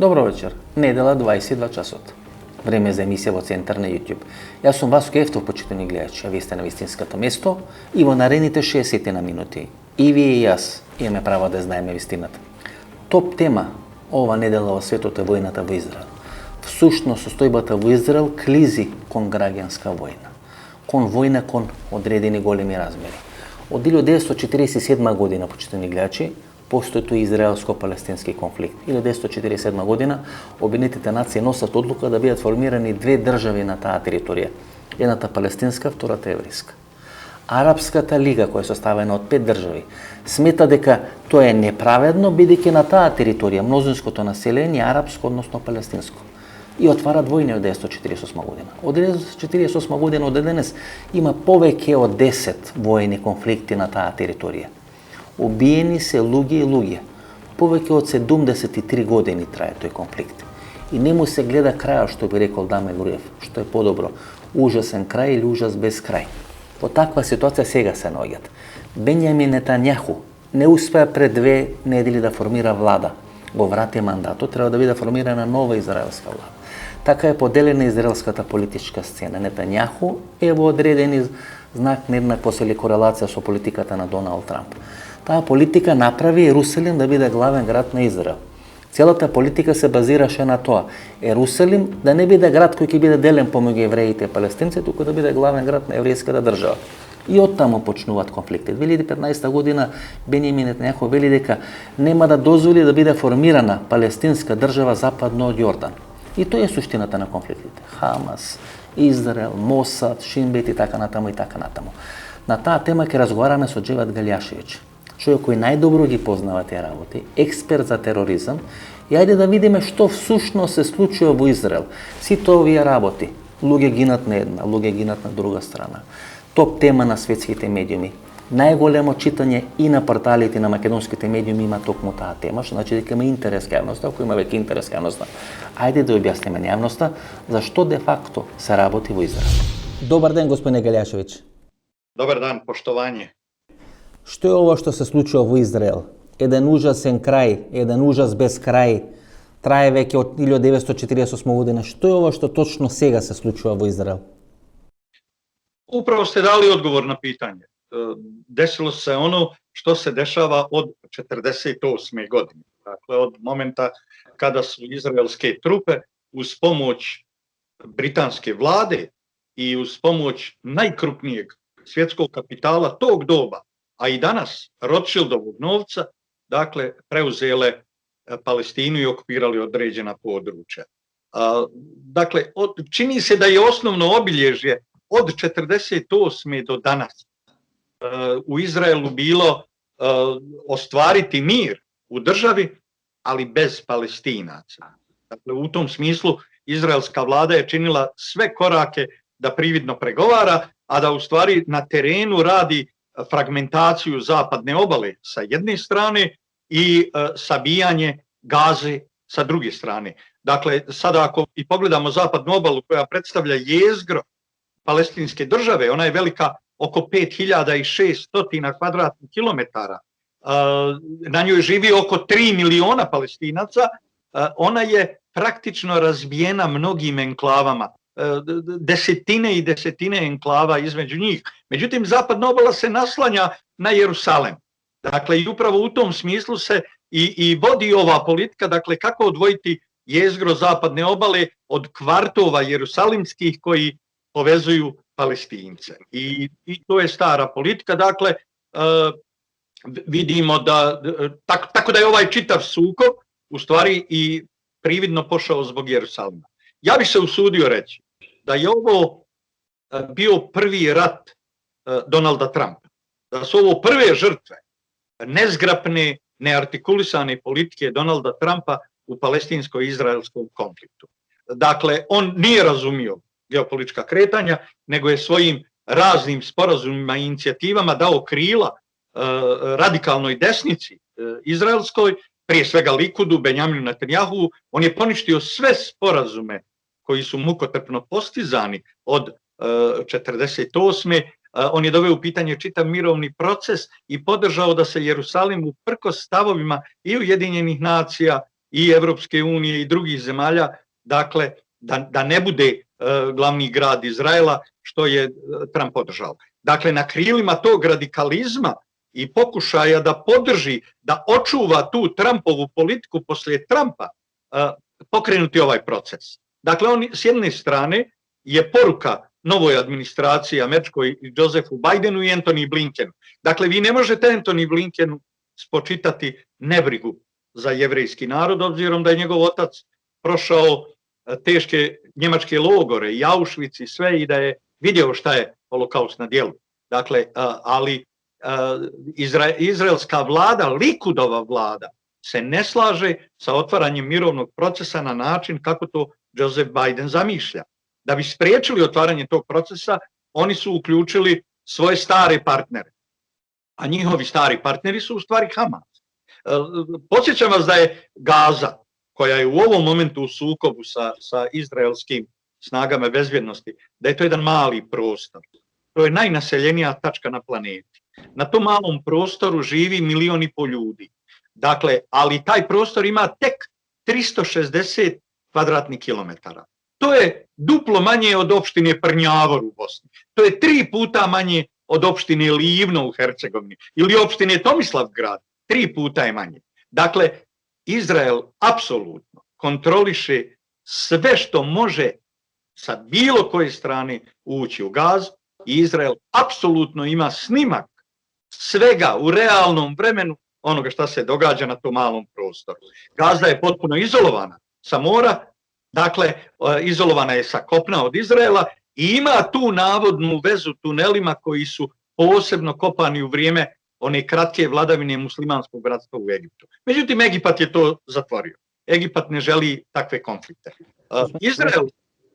Добро вечер. Недела 22 часот. Време за емисија во Центар на YouTube. Јас сум Васко Ефтов, почитани гледачи, а вие сте на вистинското место и во наредните 60 на минути. И вие и јас имаме право да знаеме вистината. Топ тема ова недела во светот е војната во Израел. Всушност, состојбата во Израел клизи кон граѓанска војна. Кон војна кон одредени големи размери. Од 1947 година, почитани гледачи, постои тој израелско-палестински конфликт. 1947 година Обединетите нации носат одлука да бидат формирани две држави на таа територија. Едната палестинска, втората еврејска. Арапската лига, која е составена од 5 држави, смета дека тоа е неправедно, бидејќи на таа територија мнозинското население е арапско, односно палестинско. И отварат војни од 1948 година. Од 1948 година од денес има повеќе од 10 војни конфликти на таа територија. Убиени се луѓе и луѓе. Повеќе од 73 години трае тој конфликт. И не му се гледа крајот, што би рекол Дамел Луев, што е подобро, ужасен крај или ужас без крај. Во таква ситуација сега се наоѓат. Бенјамин Нетањаху не успеа пред 2 недели да формира влада. Во врати мандатот треба да биде формирана нова израелска влада. Така е поделена израелската политичка сцена. Нетањаху е во одредени знак на еднаква или корелација со политиката на Доналд Трамп. Таа политика направи Ерусалим да биде главен град на Израел. Целата политика се базираше на тоа. Ерусалим да не биде град кој ќе биде делен помеѓу евреите и палестинци, туку да биде главен град на еврејската држава. И оттаму почнуваат конфликти. 2015 година Бенјамин Нетањаху вели дека нема да дозволи да биде формирана палестинска држава западно од Јордан. И тоа е суштината на конфликтите. Хамас, Израел, Мосад, Шинбет и така натаму и така натаму. На таа тема ќе разговараме со Джевад Галјашевиќ, човек кој најдобро ги познава тие работи, експерт за тероризам, и ајде да видиме што всушност се случува во Израел. Сите овие работи, луѓе гинат на една, луѓе гинат на друга страна. Топ тема на светските медиуми. Најголемо читање и на порталите на македонските медиуми има токму таа тема, што значи дека има интерес кај јавноста. Ако има веќе интерес кај јавноста, ајде да објасниме на јавноста зашто де факто се работи во Израел. Добар ден, господине Галјашевиќ. Добар дан, поштовање. Што е ова што се случува во Израел? Еден ужасен крај, еден ужас без крај, трае веќе од 1948 година. Што е ова што точно сега се случува во Израел? Управо сте дали одговор на питање. Desilo se ono što se dešava od 48. godine. Dakle, od momenta kada su izraelske trupe uz pomoć britanske vlade i uz pomoć najkrupnijeg svjetskog kapitala tog doba, a i danas Rothschildovog novca, dakle, preuzele Palestinu i okupirali određena područja. Dakle, čini se da je osnovno obilježje od 48. do danas u Izraelu bilo ostvariti mir u državi, ali bez Palestinaca. Dakle, u tom smislu izraelska vlada je činila sve korake da prividno pregovara, a da u stvari na terenu radi fragmentaciju zapadne obale sa jedne strane i sabijanje Gaze sa druge strane. Dakle, sada ako i pogledamo zapadnu obalu koja predstavlja jezgro palestinske države, ona je velika oko 5600 kvadratnih kilometara. Na njoj živi oko 3 miliona Palestinaca. Ona je praktično razbijena mnogim enklavama, desetine i desetine enklava između njih. Međutim, zapadna obala se naslanja na Jerusalem. Dakle, i upravo u tom smislu se i vodi ova politika, dakle, kako odvojiti jezgro zapadne obale od kvartova jerusalimskih koji povezuju Palestince. I to je stara politika. Dakle, vidimo da, tako da je ovaj čitav sukob u stvari i prividno pošao zbog Jerusalima. Ja bih se usudio reći da je ovo bio prvi rat Donalda Trumpa. Da su ovo prve žrtve nezgrapne, neartikulisane politike Donalda Trumpa u palestinsko-izraelskom konfliktu. Dakle, on nije razumio geopolitička kretanja, nego je svojim raznim sporazumima i inicijativama dao krila radikalnoj desnici izraelskoj, prije svega Likudu, Benjaminu Netanjahu. On je poništio sve sporazume koji su mukotrpno postizani od 48. On je doveo u pitanje čitav mirovni proces i podržao da se Jerusalim uprkos stavovima i Ujedinjenih nacija i Evropske unije i drugih zemalja, dakle, da ne bude glavni grad Izraela, što je Trump podržao. Dakle, na krilima tog radikalizma i pokušaja da podrži, da očuva tu Trumpovu politiku poslije Trumpa, pokrenuti ovaj proces. Dakle, on s jedne strane je poruka novoj administraciji američkoj, Josephu Bidenu i Antony Blinkenu. Dakle, vi ne možete Antony Blinkenu spočitati nebrigu za jevrejski narod, obzirom da je njegov otac prošao teške njemačke logore i Auschwitz i sve, i da je vidio šta je holokaust na djelu. Dakle, ali izraelska vlada, Likudova vlada, se ne slaže sa otvaranjem mirovnog procesa na način kako to Joseph Biden zamišlja. Da bi spriječili otvaranje tog procesa, oni su uključili svoje stare partnere. A njihovi stari partneri su u stvari Hamas. Podsjećam vas da je Gaza, koja je u ovom momentu u sukobu sa izraelskim snagama bezbjednosti, da je to jedan mali prostor. To je najnaseljenija tačka na planeti. Na tom malom prostoru živi 1,5 miliona ljudi. Dakle, ali taj prostor ima tek 360 kvadratnih kilometara. To je duplo manje od opštine Prnjavor u Bosni. To je 3 puta manje od opštine Livno u Hercegovini ili opštine Tomislavgrad. 3 puta je manje. Dakle, Izrael apsolutno kontroliše sve što može sa bilo koje strane ući u Gazu i Izrael apsolutno ima snimak svega u realnom vremenu onoga što se događa na tom malom prostoru. Gaza je potpuno izolovana sa mora, dakle, izolovana je sa kopna od Izraela i ima tu navodnu vezu tunelima koji su posebno kopani u vrijeme one kratke vladavine muslimanskog bratstva u Egiptu. Međutim, Egipat je to zatvorio. Egipat ne želi takve konflikte. Izrael...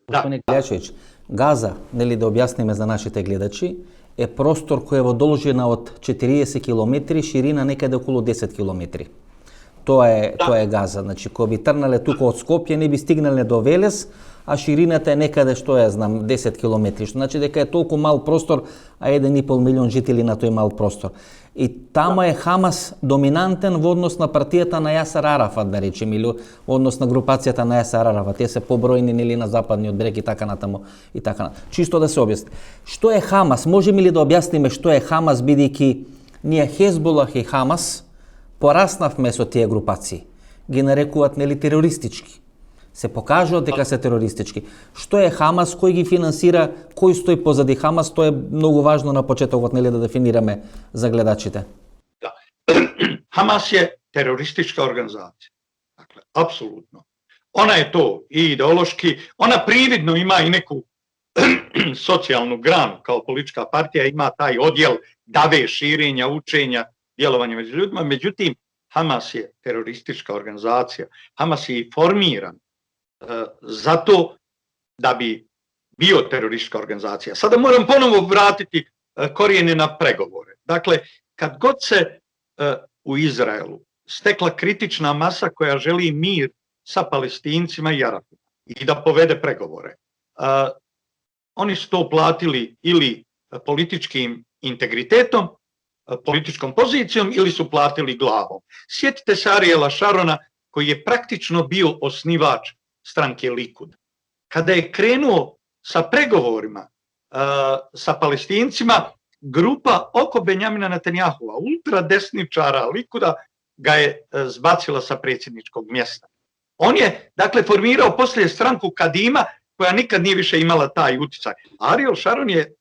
Gospodine Kljačević, Gaza, da objasnime za našите гледачи, е простор кој е во должина од 40 км, ширина некаде околу 10 км. Тоа е Газа. Значи, кој би трнале тука од Скопје, не би стигнале до Велес, а ширината е некаде, што ја знам, 10 км. Значи дека е толку мал простор, а 1,5 милион жители на тој мал простор. И тамо е Хамас доминантен во однос на партијата на Јасер Арафат, да речем, или во однос на групацијата на Јасер Арафат. Те се побројни нели на западниот брег и така натаму и така натаму. Чисто да се објасни. Што е Хамас? Можеме ли да објасниме што е Хамас, бидејќи ние Хезболах и Хамас пораснавме со тие групации. Ги нарекуваат нели терористички. Се покажува дека се терористички. Што е Хамас, кој ги финансира, кој стои позади Хамас, тоа е многу важно на почетокот, нели, да дефинираме за гледачите. Да. Хамас je teroristička organizacija. Dakle, apsolutno. Ona je to i ideološki, ona prividno ima i neku socijalnu granu kao politička partija, ima taj odjel dave, širenja, učenja, djelovanja među ljudima, međutim, Hamas je teroristička organizacija. Hamas je i formiran zato da bi bio teroristička organizacija. Sada moram ponovo vratiti korijene na pregovore. Dakle, kad god se u Izraelu stekla kritična masa koja želi mir sa Palestincima i Arapima i da povede pregovore, oni su to platili ili političkim integritetom, političkom pozicijom, ili su platili glavom. Sjetite se Ariela Šarona, koji je praktično bio osnivač stranke Likud. Kada je krenuo sa pregovorima sa Palestincima, grupa oko Benjamina Netanjahua, ultradesničara Likuda, ga je zbacila sa predsjedničkog mjesta. On je, dakle, formirao poslije stranku Kadima, koja nikad nije više imala taj uticaj. Ariel Sharon je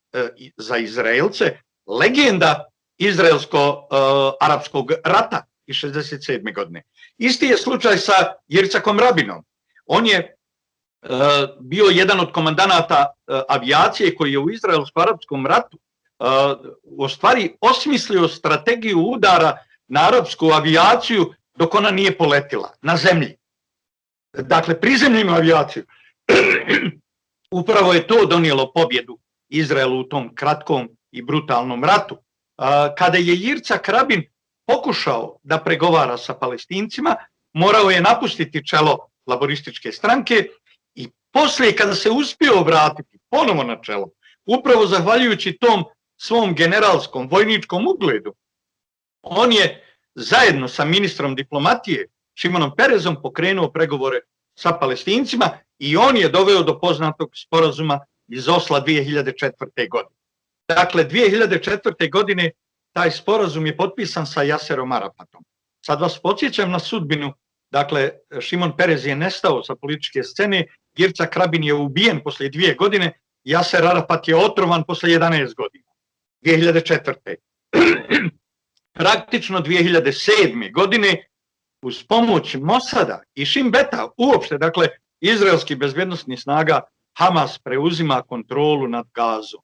za Izraelce legenda izraelsko-arapskog rata iz 1967. godine. Isti je slučaj sa Jircakom Rabinom. On je bio jedan od komandanata avijacije koji je u izraelsko-arapskom ratu u stvari osmislio strategiju udara na arapsku avijaciju dok ona nije poletila na zemlji. Dakle, prizemljenu avijaciju. Upravo je to donijelo pobjedu Izraelu u tom kratkom i brutalnom ratu. Kada je Jircak Rabin pokušao da pregovara sa Palestincima, morao je napustiti čelo laborističke stranke i poslije kada se uspio vratiti ponovo na čelo, upravo zahvaljujući tom svom generalskom vojničkom ugledu, on je zajedno sa ministrom diplomatije Šimonom Perezom pokrenuo pregovore sa Palestincima i on je doveo do poznatog sporazuma iz Osla 2004. godine. Dakle, 2004. godine taj sporazum je potpisan sa Yaserom Arafatom. Sad vas podsjećam na sudbinu. Dakle, Šimon Perez je nestao sa političke scene, Yitzhak Rabin je ubijen posle 2 godine, Yaser Arafat je otrovan posle 11 godina, 2004. Praktično 2007. godine uz pomoć Mosada i Shin Beta uopšte, dakle, izraelskih bezbjednosnih snaga, Hamas preuzima kontrolu nad Gazom.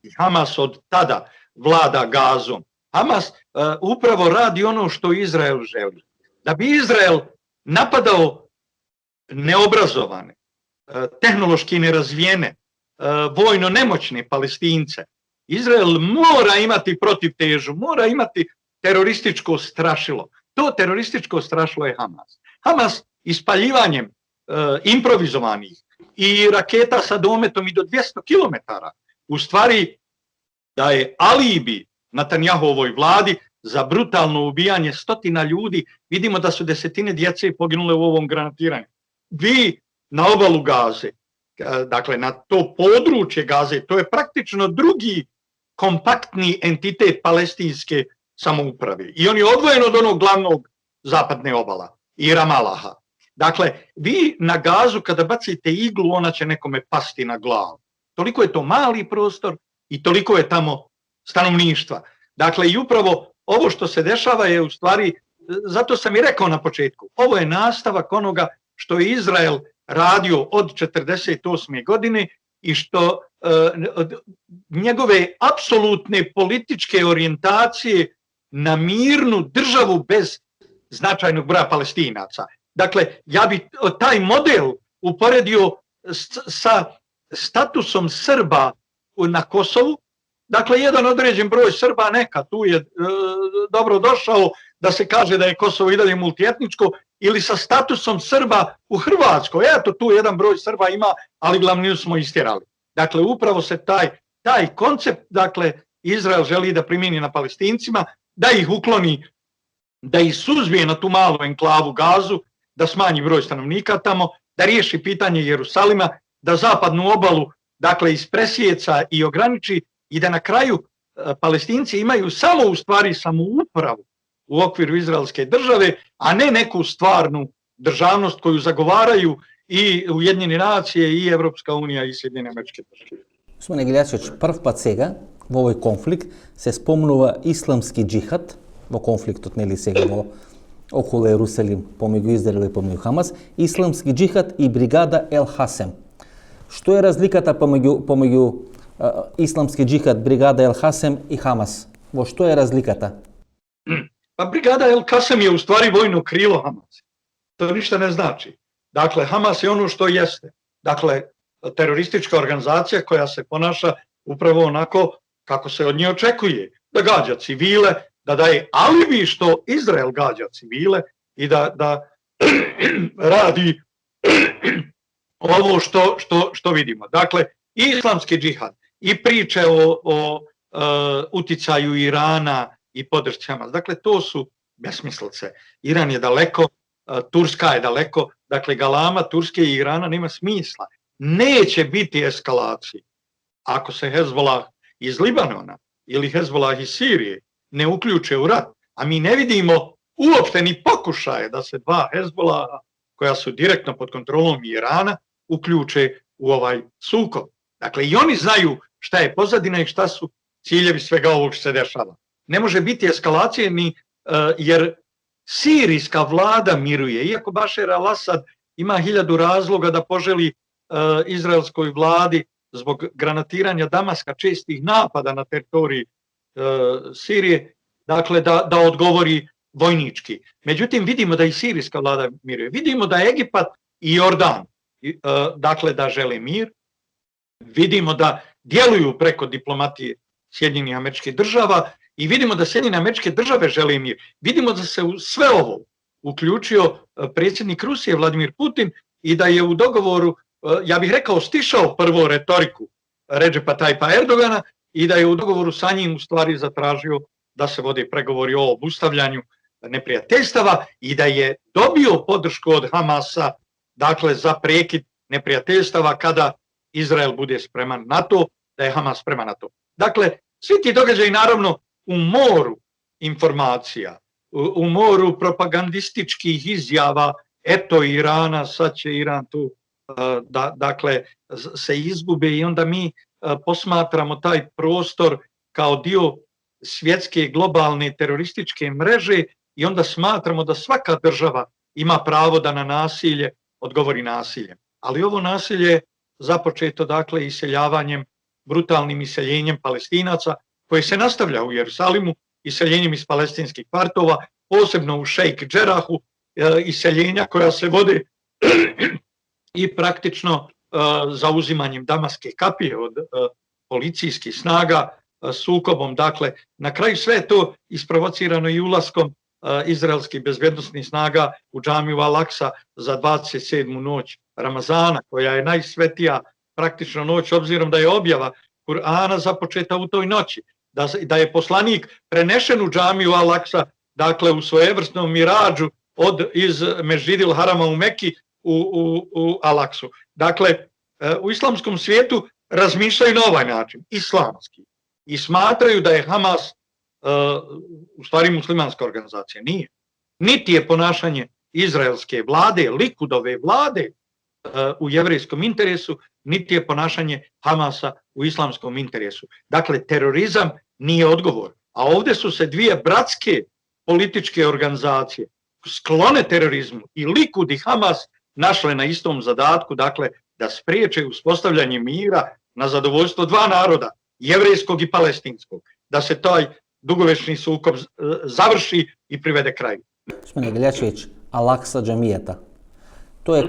I Hamas od tada vlada Gazom. Hamas upravo radi ono što Izrael želi. Da bi Izrael napadao neobrazovane, tehnološki nerazvijene, vojno nemoćne Palestince, Izrael mora imati protivtežu, mora imati terorističko strašilo. To terorističko strašilo je Hamas. Hamas ispaljivanjem improvizovanih i raketa sa dometom i do 200 km u stvari daje alibi Netanjahovoj vladi za brutalno ubijanje stotina ljudi. Vidimo da su desetine djece poginule u ovom granatiranju. Vi na obalu Gaze, dakle na to područje Gaze, to je praktično drugi kompaktni entitet palestinske samouprave. I on je odvojen od onog glavnog zapadne obala i Ramalaha. Dakle, vi na Gazu kada bacite iglu, ona će nekome pasti na glavu. Toliko je to mali prostor i toliko je tamo stanovništva. Dakle, i upravo ovo što se dešava je u stvari, zato sam i rekao na početku, ovo je nastavak onoga što je Izrael radio od 1948. godine i što njegove apsolutne političke orijentacije na mirnu državu bez značajnog broja Palestinaca. Dakle, ja bi taj model uporedio sa statusom Srba na Kosovu. Dakle, jedan određen broj Srba neka tu je dobro došao da se kaže da je Kosovo i dalje multietničko, ili sa statusom Srba u Hrvatskoj. Eto, tu jedan broj Srba ima, ali glavninu smo istjerali. Dakle, upravo se taj koncept, dakle, Izrael želi da primjeni na Palestincima, da ih ukloni, da ih suzbije na tu malu enklavu Gazu, da smanji broj stanovnika tamo, da riješi pitanje Jerusalima, da zapadnu obalu, dakle, ispresjeca i ograniči i da na kraju Palestinci imaju samo u stvari samoupravu u okviru izraelske države, a ne neku stvarnu državnost koju zagovaraju i Ujedinjene nacije, i Evropska unija, i Sjedinjene Američke Države. Gospodine Glijačević, prv pat сега во овој конфликт се спомнува исламски джихад во конфликтот, нели сега во околу Ерусалим, помеѓу Израел и помеѓу Хамас, исламски джихад и бригада Ел Хасем. Што е разликата помеѓу исламски джихад, бригада Ел Хасем и Хамас? Во што е разликата? Pa brigada El Kasem je u stvari vojno krilo Hamasa. To ništa ne znači. Dakle, Hamas je ono što jeste. Dakle, teroristička organizacija koja se ponaša upravo onako kako se od nje očekuje. Da gađa civile, da daje alibi što Izrael gađa civile i da radi ovo što vidimo. Dakle, i islamski džihad i priče o uticaju Irana i podršci Hamas. Dakle, to su besmislice. Iran je daleko, Turska je daleko, dakle, galama Turske i Irana nema smisla. Neće biti eskalacije ako se Hezbollah iz Libanona ili Hezbollah iz Sirije ne uključe u rat. A mi ne vidimo uopšte ni pokušaje da se dva Hezbollaha, koja su direktno pod kontrolom Irana, uključe u ovaj sukob. Dakle, i oni znaju šta je pozadina i šta su ciljevi svega ovog što se dešava. Ne može biti eskalacije ni jer sirijska vlada miruje. Iako Bašar al-Asad ima 1000 razloga da poželi izraelskoj vladi zbog granatiranja Damaska, čestih napada na teritoriji Sirije, dakle da odgovori vojnički. Međutim, vidimo da i sirijska vlada miruje. Vidimo da Egipat i Jordan, dakle da žele mir. Vidimo da djeluju preko diplomatije Sjedinjenih Američkih Država i vidimo da Sjedinjene Američke Države žele mir. Vidimo da se u sve ovo uključio predsjednik Rusije Vladimir Putin i da je u dogovoru, ja bih rekao, stišao prvo retoriku Redžepa Tajpa Erdogana i da je u dogovoru sa njim u stvari zatražio da se vode pregovori o obustavljanju neprijateljstava i da je dobio podršku od Hamasa, dakle, za prekid neprijateljstava kada Izrael bude spreman na to, da je Hamas spreman na to. Dakle, svi ti događaji naravno u moru informacija, u moru propagandističkih izjava, eto Irana, sad će Iran tu, dakle, se izgube i onda mi posmatramo taj prostor kao dio svjetske globalne terorističke mreže i onda smatramo da svaka država ima pravo da na nasilje odgovori nasiljem. Ali ovo nasilje je započeto, dakle, iseljavanjem, brutalnim iseljenjem Palestinaca koje se nastavlja u Jerusalimu, iseljenjem iz palestinskih kvartova, posebno u Šejk Džerahu, iseljenja koja se vode i praktično zauzimanjem Damaske kapije od policijskih snaga, sukobom. Dakle, na kraju sve to isprovocirano i ulaskom izraelskih bezbednosnih snaga u džamiju Al-Aksa za 27. noć Ramazana, koja je najsvetija praktično noć, obzirom da je objava Kur'ana započeta u toj noći, da je poslanik prenešen u džamiju Al-Aksa, dakle u svojevrsnom mirađu iz Mesdžidil Harama u Meki u Al-Aksu. Dakle, u islamskom svijetu razmišljaju na ovaj način, islamski, i smatraju da je Hamas u stvari muslimanska organizacija. Nije. Niti je ponašanje izraelske vlade, Likudove vlade u jevrejskom interesu, niti je ponašanje Hamasa u islamskom interesu. Dakle, terorizam nije odgovor. A ovdje su se dvije bratske političke organizacije sklone terorizmu, i Likud i Hamas, našle na istom zadatku, dakle, da spriječe uspostavljanje mira na zadovoljstvo dva naroda, jevrejskog i palestinskog, da se taj dugovečni sukob završi i privede kraju. Gospodine Gljačević, Al-Aksa džamijeta. To je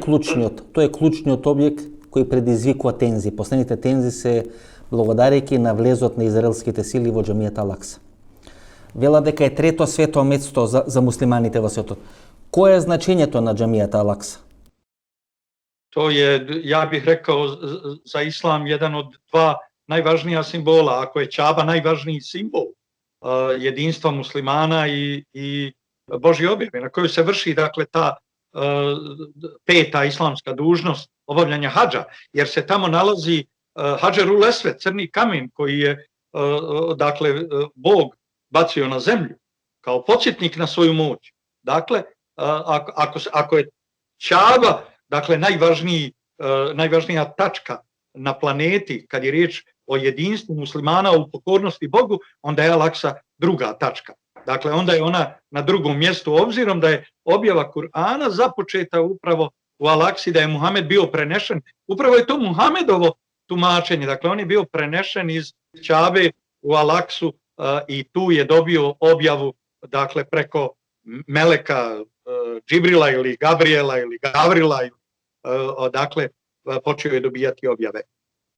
ključниот објект кој предизвикува тензи. Последните тензи се благодарејќи на влезот на израелските сили во џамијата Ал-Акса. Вела дека е трето свето место за муслиманите во светот. Кое е значењето на џамијата Ал-Акса? To je, ja bih rekao, za islam jedan od dva najvažnija simbola. Ako je Čaba najvažniji simbol jedinstva muslimana i Božje objave, na koju se vrši, dakle, ta peta islamska dužnost obavljanja hadža, jer se tamo nalazi Hadžerul Esved, crni kamen koji je, dakle, Bog bacio na zemlju kao podsjetnik na svoju moć. Dakle, ako je Čaba, dakle, najvažnija tačka na planeti kad je riječ o jedinstvu muslimana u pokornosti Bogu, onda je Al-Aksa druga tačka. Dakle, onda je ona na drugom mjestu, obzirom da je objava Kur'ana započeta upravo u Al-Aksi, da je Muhammed bio prenešen. Upravo je to Muhammedovo tumačenje. Dakle, on je bio prenešen iz Čabe u Al-Aksu i tu je dobio objavu, dakle, preko meleka Džibrila ili Gabriela ili Gavrila, dakle, počeo je dobijati objave.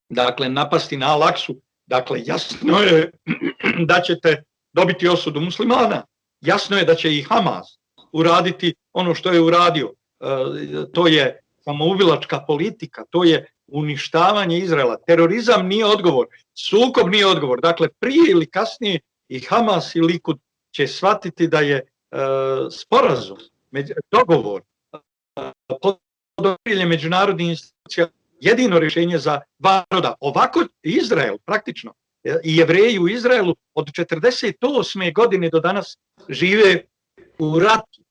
Dakle, napasti na Al-Aksu, dakle, jasno je da ćete dobiti osudu muslimana. Jasno je da će i Hamas uraditi ono što je uradio. To je samoubilačka politika, to je uništavanje Izraela. Terorizam nije odgovor, sukob nije odgovor. Dakle, prije ili kasnije i Hamas i Likud će shvatiti da je sporazum, dogovor, podoprilje međunarodnih institucija jedino rješenje za dva naroda. Ovako Izrael praktično i Jevreji u Izraelu od 48. godine do danas žive u ratu,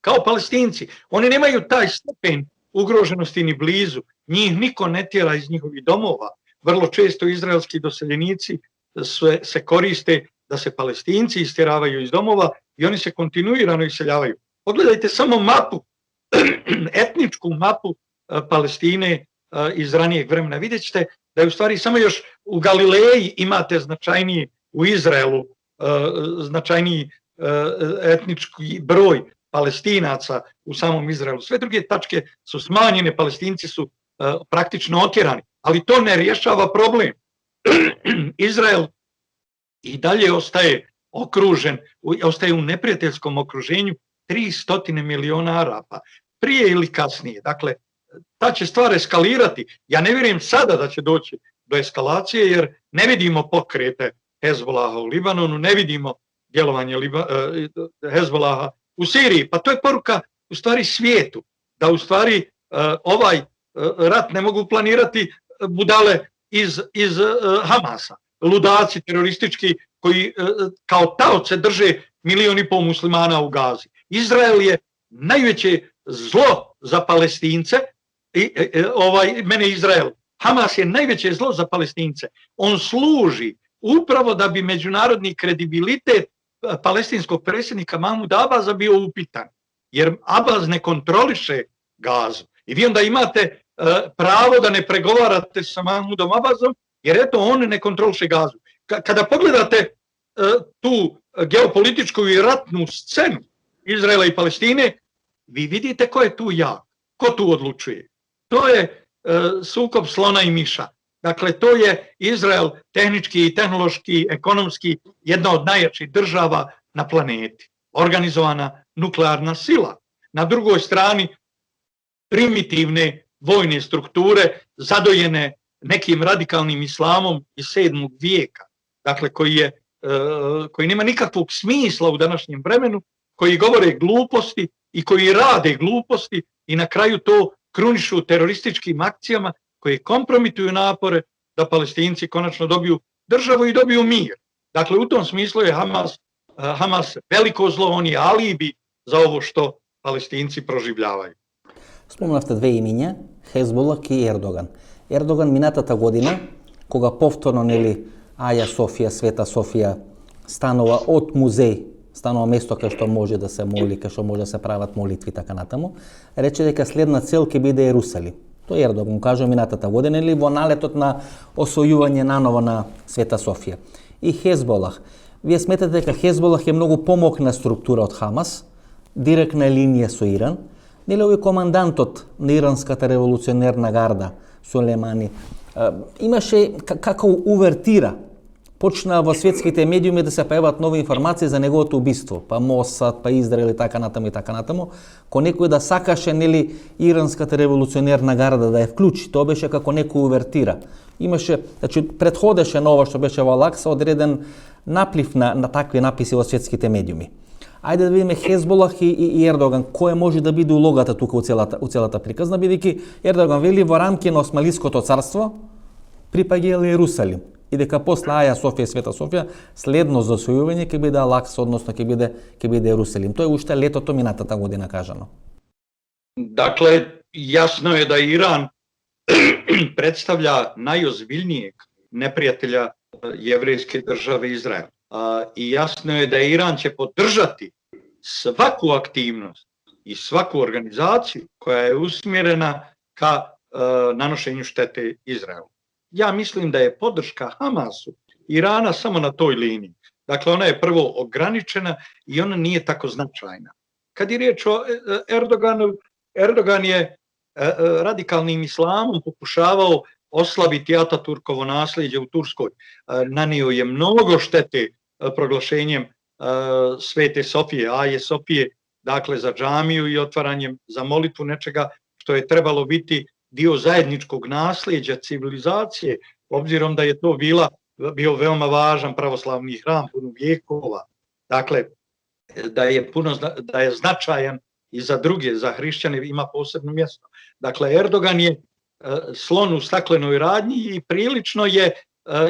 kao Palestinci. Oni nemaju taj stepen ugroženosti ni blizu. Njih niko ne tjera iz njihovih domova. Vrlo često izraelski doseljenici se koriste da se Palestinci istjeravaju iz domova i oni se kontinuirano iseljavaju. Pogledajte samo mapu, etničku mapu Palestine iz ranijeg vremena. Vidjet ćete da je u stvari samo još u Galileji imate značajniji, u Izraelu značajniji etnički broj Palestinaca u samom Izraelu. Sve druge tačke su smanjene, Palestinci su praktično otjerani, ali to ne rješava problem. Izrael i dalje ostaje okružen, ostaje u neprijateljskom okruženju 300 miliona Arapa. Prije ili kasnije, dakle, ta će stvar eskalirati. Ja ne vjerujem sada da će doći do eskalacije, jer ne vidimo pokrete Hezbolaha u Libanonu, ne vidimo djelovanje Hezbolaha u Siriji, pa to je poruka u stvari svijetu, da u stvari ovaj rat ne mogu planirati budale iz Hamasa, ludaci teroristički koji kao taoce drže 1,5 milijuna muslimana u Gazi. Izrael je najveće zlo za Palestince, mene Izrael, Hamas je najveće zlo za Palestince. On služi upravo da bi međunarodni kredibilitet palestinskog predsjednika Mahmuda Abaza bio upitan, jer Abaz ne kontroliše Gazu. I vi onda imate pravo da ne pregovarate sa Mahmudom Abazom, jer eto on ne kontroliše Gazu. Kada pogledate tu geopolitičku i ratnu scenu Izraela i Palestine, vi vidite ko je tu jak, ko tu odlučuje. To je sukob slona i miša. Dakle, to je Izrael tehnički, tehnološki, ekonomski jedna od najjačih država na planeti. Organizovana nuklearna sila. Na drugoj strani primitivne vojne strukture zadojene nekim radikalnim islamom iz 7. vijeka. Dakle, koji nema nikakvog smisla u današnjem vremenu, koji govore gluposti i koji rade gluposti i na kraju to krunišu terorističkim akcijama koje kompromituju napore da Palestinci konačno dobiju državu i dobiju mir. Dakle, u tom smislu je Hamas veliko zlo, on je alibi za ovo što Palestinci proživljavaju. Спомнавте две имиња, Хезболак и Ердоган. Ердоган минатата година, кога повторно Аја Софија, Света Софија станува од музеј, станува место кај што може да се моли, кај што може да се прават молитви така натаму, рече дека следна цел ќе биде Ерусалим. Тој Ердоган кажа минатата година во налетот на освојување наново на Света Софија. И Хезболах. Вие сметате дека Хезболах е многу помокна структура од Хамас, директна линија со Иран. Нели овој командантот на иранската револуционерна гарда, Сулеймани, имаше како увертира. Почна во светските медиуми да се појават нови информации за неговото убиство, па Мосад, па Израел и така натаму, ко некој да сакаше иранската револуционерна гарда да ја вклучи, тоа беше како некој увертира. Имаше, значи претходеше на ова што беше во Алакса одреден наплив на такви написи во светските медиуми. Ајде да видиме Хезболах и Ердоган, која може да биде улогата тука у целата приказна, бидејќи Ердоган вели во рамки на Османлиското царство припаѓа Ерусалим и дека после Аја Софија и Света Софија следно за освојување ќе биде Алакса, односно ќе биде Ерусалим. Тоа е уште летото минатата година кажано. Dakle, jasno je da Iran predstavlja najozbiljnijeg neprijatelja jevrejske države Izrael. I jasno je da Iran će podržati svaku aktivnost i svaku organizaciju koja je usmjerena ka nanošenju štete Izraelu. Ja mislim da je podrška Hamasu Irana samo na toj liniji. Dakle, ona je prvo ograničena i ona nije tako značajna. Kad je riječ o Erdoganu, Erdogan je radikalnim islamom pokušavao oslabiti Ataturkovo nasljeđe u Turskoj. Nanio je mnogo štete proglašenjem Svete Sofije, Aje Sofije, dakle za džamiju i otvaranjem za molitvu nečega što je trebalo biti dio zajedničkog nasljeđa civilizacije, obzirom da je to bio veoma važan pravoslavni hram puno vijekova. Dakle, da je značajan i za druge, za hrišćane ima posebno mjesto. Dakle, Erdogan je slon u staklenoj radnji i prilično je,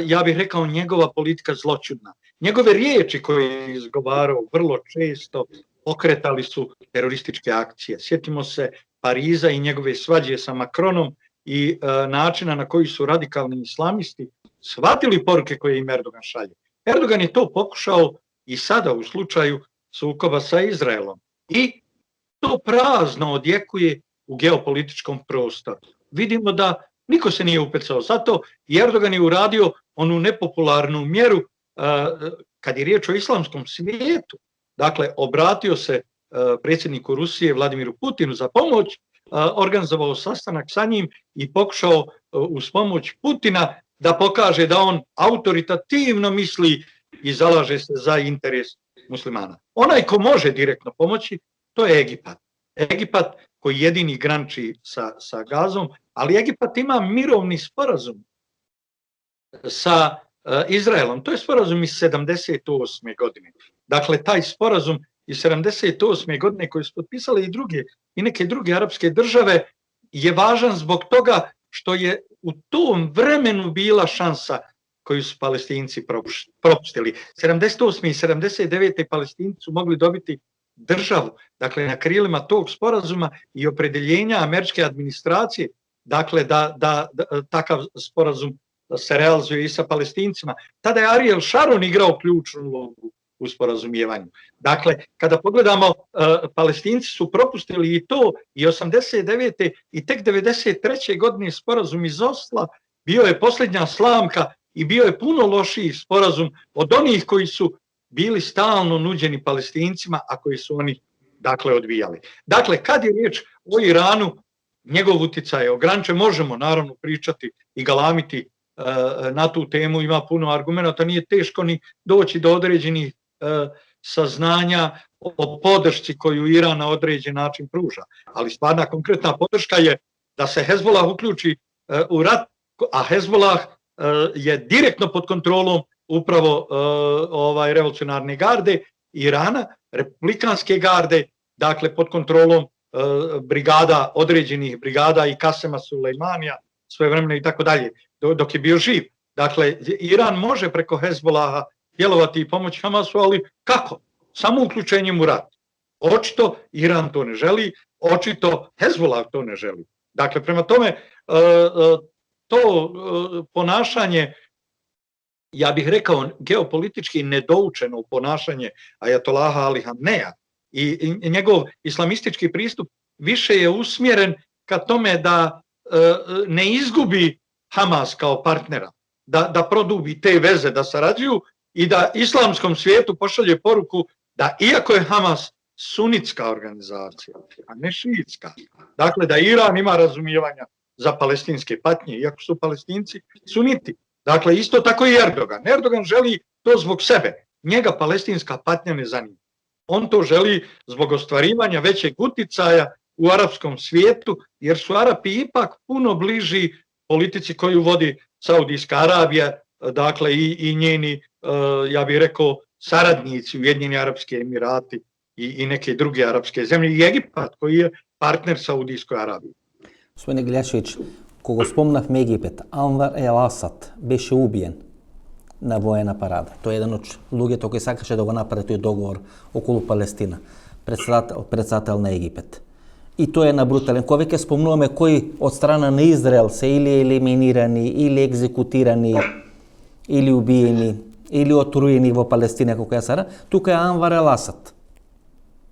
ja bih rekao, njegova politika zloćudna. Njegove riječi koje je izgovarao vrlo često pokretali su terorističke akcije. Sjetimo se Pariza i njegove svađe sa Macronom i načina na koji su radikalni islamisti shvatili poruke koje im Erdogan šalje. Erdogan je to pokušao i sada u slučaju sukoba sa Izraelom. I to prazno odjekuje u geopolitičkom prostoru. Vidimo da niko se nije upecao. Zato Erdogan je uradio onu nepopularnu mjeru kad je riječ o islamskom svijetu. Dakle, obratio se predsjedniku Rusije Vladimiru Putinu za pomoć, organizovao sastanak sa njim i pokušao uz pomoć Putina da pokaže da on autoritativno misli i zalaže se za interes muslimana. Onaj ko može direktno pomoći, to je Egipat. Egipat koji jedini graniči sa Gazom, ali Egipat ima mirovni sporazum sa Izraelom. To je sporazum iz 78. godine. Dakle, taj sporazum iz 78. godine koje su potpisale i neke druge arapske države je važan zbog toga što je u tom vremenu bila šansa koju su Palestinci propustili. 78. i 79. Palestinci su mogli dobiti državu, dakle na krilima tog sporazuma i opredeljenja američke administracije, dakle da takav sporazum se realizuje i sa Palestincima. Tada je Ariel Sharon igrao ključnu ulogu u sporazumijevanju. Dakle, kada pogledamo, Palestinci su propustili i to i 89. i tek 93. godine sporazum iz Osla bio je posljednja slamka i bio je puno lošiji sporazum od onih koji su bili stalno nuđeni Palestincima, a koji su oni dakle odbijali. Dakle, kad je riječ o Iranu, njegov utjecaj je ograničen, možemo naravno pričati i galamiti na tu temu, ima puno argumenata, nije teško ni doći do određenih saznanja o podršci koju Iran na određen način pruža. Ali stvarna konkretna podrška je da se Hezbollah uključi u rat, a Hezbollah je direktno pod kontrolom upravo revolucionarne garde Irana, republikanske garde, dakle pod kontrolom brigada, određenih brigada i Kasema Sulejmanija, svojevremeno i tako dalje, dok je bio živ. Dakle, Iran može preko Hezbollaha djelovati i pomoći Hamasu, ali kako? Samo uključenjem u rat. Očito Iran to ne želi, očito Hezbollah to ne želi. Dakle, prema tome, to ponašanje, ja bih rekao geopolitički nedoučeno ponašanje ajatolaha Ali Hameneja i njegov islamistički pristup više je usmjeren ka tome da ne izgubi Hamas kao partnera, da produbi te veze, da sarađuju i da islamskom svijetu pošalje poruku da iako je Hamas sunitska organizacija, a ne šiitska, dakle da Iran ima razumijevanja za palestinske patnje, iako su Palestinci suniti. Dakle, isto tako i Erdogan. Erdogan želi to zbog sebe. Njega palestinska patnja ne zanima. On to želi zbog ostvarivanja većeg uticaja u arapskom svijetu, jer su Arapi ipak puno bliži politici koju vodi Saudijska Arabija, dakle i njeni, ja bih rekao, saradnici, Ujedinjeni Arapski Emirati i neke druge arapske zemlje, i Egipat koji je partner Saudijskoj Arabiji. Gospodine Gljašević, koga spomnahme Egipet, Anwar el-Asad беше ubijen na vojna parada. To je jedan od луѓето кои сакаше да го направи тој договор околу Палестина, председател на Египет. И тоа е на брутален. Кога веќе спомнуваме кои од страна на Израел се или елиминирани, или екзекутирани, или убиени, или отруени во Палестина, како сара, тука е Анвар el-Асад.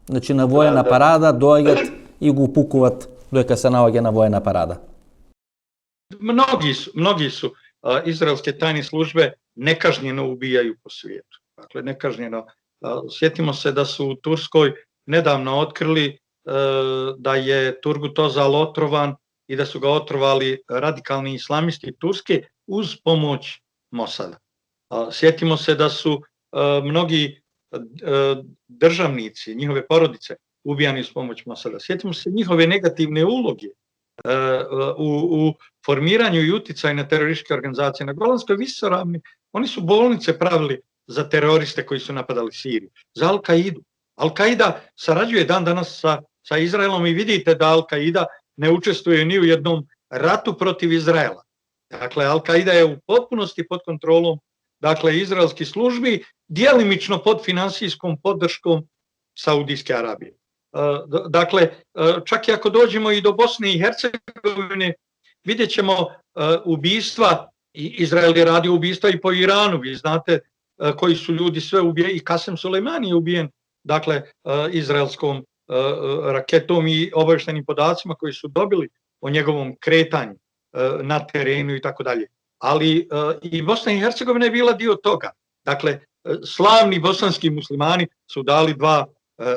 Значи на војна парада доаѓаат и го упукуваат додека се наоѓа на војна парада. Mnogi su izraelske tajne službe nekažnjeno ubijaju po svijetu. Dakle, nekažnjeno. Sjetimo se da su u Turskoj nedavno otkrili da je Turgut Özal otrovan i da su ga otrovali radikalni islamisti Turske uz pomoć Mosada. Sjetimo se da su mnogi državnici, njihove porodice ubijani uz pomoć Mosada. Sjetimo se njihove negativne uloge u formiranju i uticaju na terorističke organizacije. Na Golanskoj visoravni oni su bolnice pravili za teroriste koji su napadali Siriju, za Al-Kaidu. Al-Kaida sarađuje dan danas sa Izraelom i vidite da Al-Kaida ne učestvuje ni u jednom ratu protiv Izraela. Dakle, Al-Kaida je u potpunosti pod kontrolom, dakle, izraelskih službi, djelimično pod finansijskom podrškom Saudijske Arabije. Dakle, čak i ako dođemo i do Bosne i Hercegovine, vidjet ćemo ubijstva, Izrael je radio ubijstva i po Iranu, vi znate koji su ljudi sve ubijeni, i Kasem Sulejmani je ubijen, dakle, izraelskom raketom i obavještajnim podacima koji su dobili o njegovom kretanju na terenu i tako dalje. Ali i Bosna i Hercegovina je bila dio toga. Dakle, slavni bosanski muslimani su dali dva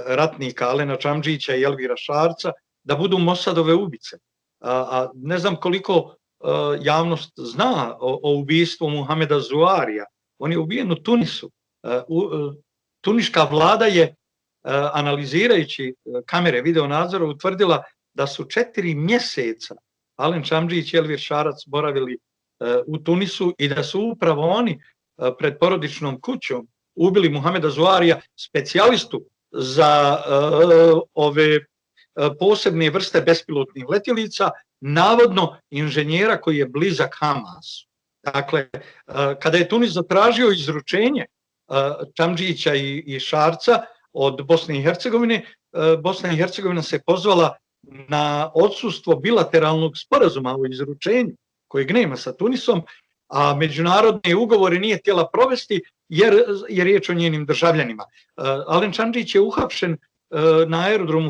ratnika, Alena Čamdžića i Elvira Šarca, da budu Mosadove ubice. A ne znam koliko javnost zna o ubistvu Muhameda Zuarija. On je ubijen u Tunisu. Tuniška vlada je, analizirajući kamere video nadzora, utvrdila da su 4 mjeseca Alen Čamdžić i Elvir Šarac boravili u Tunisu i da su upravo oni pred porodičnom kućom ubili Muhameda Zuarija, specijalistu za ove posebne vrste bespilotnih letjelica, navodno inženjera koji je blizak Hamasu. Dakle, kada je Tunis zatražio izručenje Čamdžića i Šarca od Bosne i Hercegovine, Bosna i Hercegovina se pozvala na odsustvo bilateralnog sporazuma o izručenju kojeg nema sa Tunisom, a međunarodne ugovore nije htjela provesti jer je riječ o njenim državljanima. Alen Čamdžić je uhapšen na aerodromu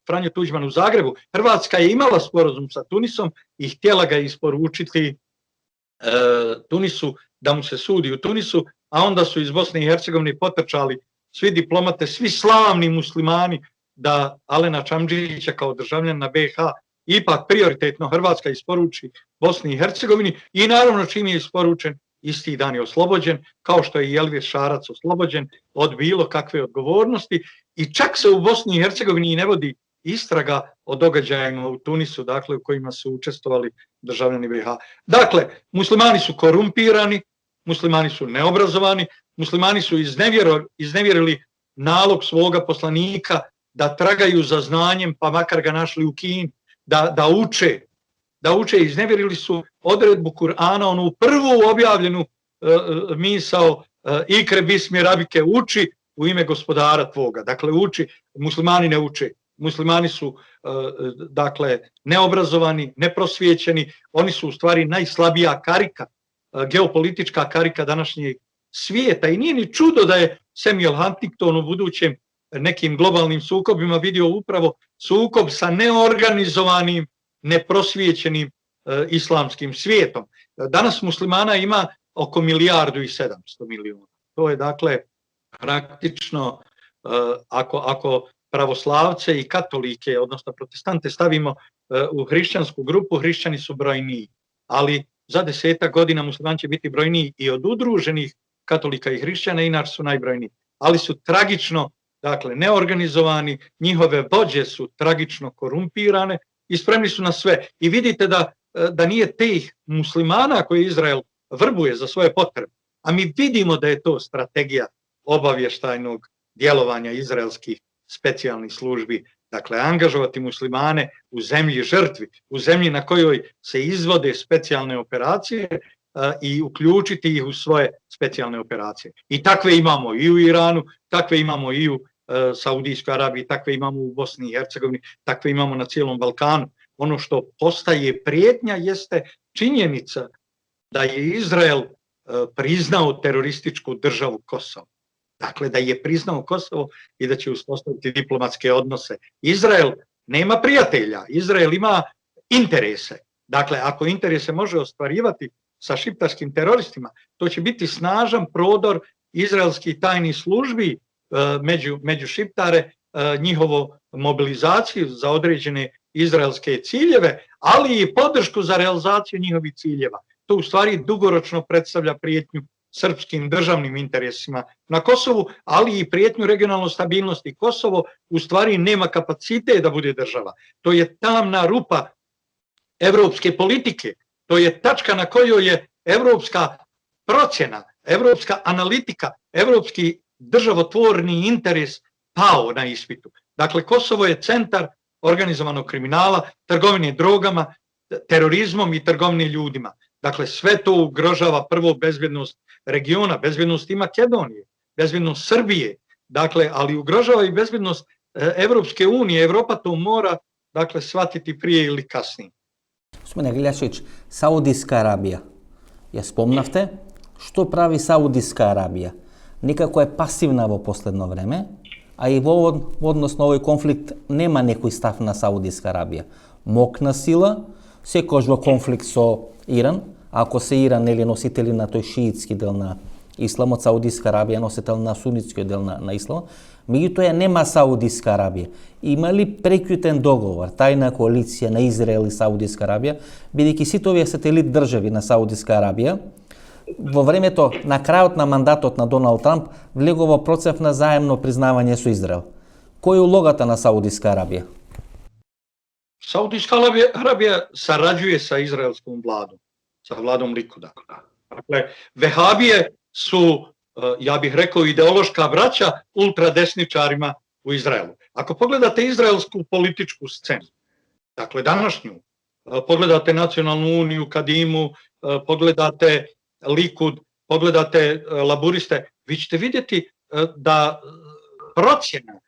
Franjo Tuđman u Zagrebu. Hrvatska je imala sporazum sa Tunisom i htjela ga isporučiti Tunisu da mu se sudi u Tunisu, a onda su iz Bosne i Hercegovine potrčali svi diplomate, svi slavni muslimani da Alena Čamdžića kao državljanina BiH ipak prioritetno Hrvatska isporuči Bosni i Hercegovini i naravno čim je isporučen isti dan je oslobođen, kao što je i Elvir Šarac oslobođen od bilo kakve odgovornosti i čak se u Bosni i Hercegovini ne vodi istraga o događajima u Tunisu, dakle u kojima su učestvovali državljani BiH. Dakle, muslimani su korumpirani, muslimani su neobrazovani, muslimani su iznevjerili nalog svoga poslanika da tragaju za znanjem, pa makar ga našli u Kini, da uče, iznevjerili su odredbu Kur'ana, onu prvu objavljenu misao ikre bismi rabike, uči u ime gospodara tvoga. Dakle, uči, muslimani ne uče. Muslimani su dakle neobrazovani, neprosvjećeni, oni su u stvari najslabija karika, geopolitička karika današnjeg svijeta i nije ni čudo da je Samuel Huntington u budućem nekim globalnim sukobima vidio upravo sukob sa neorganizovanim, neprosvjećenim islamskim svijetom. Danas muslimana ima oko 1.700.000.000. To je dakle praktično, ako pravoslavce i katolike, odnosno protestante stavimo u hrišćansku grupu, hrišćani su brojniji. Ali za 10 godina muslimani će biti brojniji i od udruženih katolika i hrišćana, inače su najbrojniji. Ali su tragično, dakle, neorganizovani, njihove vođe su tragično korumpirane i spremni su na sve. I vidite da nije tih muslimana koje Izrael vrbuje za svoje potrebe. A mi vidimo da je to strategija obavještajnog djelovanja izraelskih specijalnih službi. Dakle, angažovati muslimane u zemlji žrtvi, u zemlji na kojoj se izvode specijalne operacije i uključiti ih u svoje specijalne operacije. I takve imamo i u Iranu, takve imamo i u Saudijskoj Arabiji, takve imamo u Bosni i Hercegovini, takve imamo na cijelom Balkanu. Ono što postaje prijetnja jeste činjenica da je Izrael priznao terorističku državu Kosovo. Dakle, da je priznao Kosovo i da će uspostaviti diplomatske odnose. Izrael nema prijatelja, Izrael ima interese. Dakle, ako interese može ostvarivati sa šiptarskim teroristima, to će biti snažan prodor izraelskih tajnih službi među šiptare, njihovo mobilizaciju za određene izraelske ciljeve, ali i podršku za realizaciju njihovih ciljeva. To u stvari dugoročno predstavlja prijetnju srpskim državnim interesima na Kosovu, ali i prijetnju regionalnoj stabilnosti. Kosovo u stvari nema kapacitet da bude država. To je tamna rupa evropske politike. To je tačka na kojoj je evropska procjena, evropska analitika, evropski državotvorni interes pao na ispitu. Dakle, Kosovo je centar organizovanog kriminala, trgovine drogama, terorizmom i trgovine ljudima. Dakle, sve to ugrožava prvo bezbjednost regiona, bezbjednost i Makedonije, bezbjednost Srbije, dakle, ali ugrožava i bezbjednost Evropske unije. Evropa to mora, dakle, shvatiti prije ili kasnije. Gospodine Gljašić, Saudijska Arabija. Ja spomnavte, što pravi Saudijska Arabija? Nikako je pasivna v posledno vreme, a i odnosno ovaj konflikt nema nekoj stav na Saudijska Arabija. Mokna sila, sekož v konflikt so Iran, ako se Iran ili nositelji na toj šiitski del na islam, od Saudijska Arabija nositelj na sunitski del na islam, međutim nema Saudijska Arabija. Ima li prekjuten dogovor, tajna koalicija na Izrael i Saudijska Arabija, бидејќи сите овие сателит држави на Саудиска Арабија во времето на крајот на мандатот на Доналд Трамп влегува во процес на заемно признавање со Израел. Која е улогата на Саудиска Арабија? Saudijska Arabija sarađuje sa izraelskom vladom, sa vladom Likuda. Dakle, vehabije su, ja bih rekao, ideološka braća ultradesničarima u Izraelu. Ako pogledate izraelsku političku scenu, dakle današnju, pogledate Nacionalnu uniju, Kadimu, pogledate Likud, pogledate laburiste, vi ćete vidjeti da procjena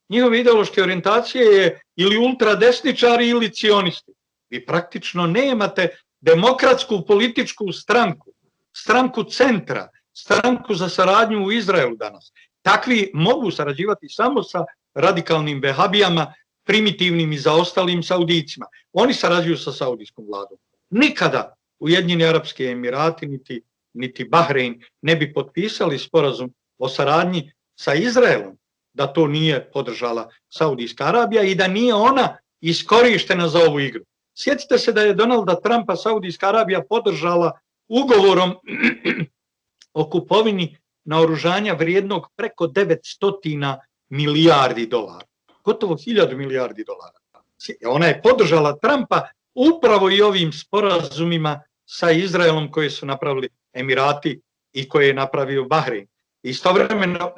njihove ideološke orijentacije je ili ultradesničari ili cionisti. Vi praktično nemate demokratsku političku stranku, stranku centra, stranku za saradnju u Izraelu danas. Takvi mogu sarađivati samo sa radikalnim vehabijama, primitivnim i zaostalim Saudijcima. Oni sarađuju sa saudijskom vladom. Nikada Ujedinjeni Arapski Emirati niti Bahrein ne bi potpisali sporazum o saradnji sa Izraelom da to nije podržala Saudijska Arabija i da nije ona iskorištena za ovu igru. Sjetite se da je Donalda Trumpa Saudijska Arabija podržala ugovorom o kupovini naoružanja vrijednog preko 900 milijardi dolara. Gotovo 1000 milijardi dolara. Ona je podržala Trumpa upravo i ovim sporazumima sa Izraelom koje su napravili Emirati i koje je napravio Bahrein. Istovremeno,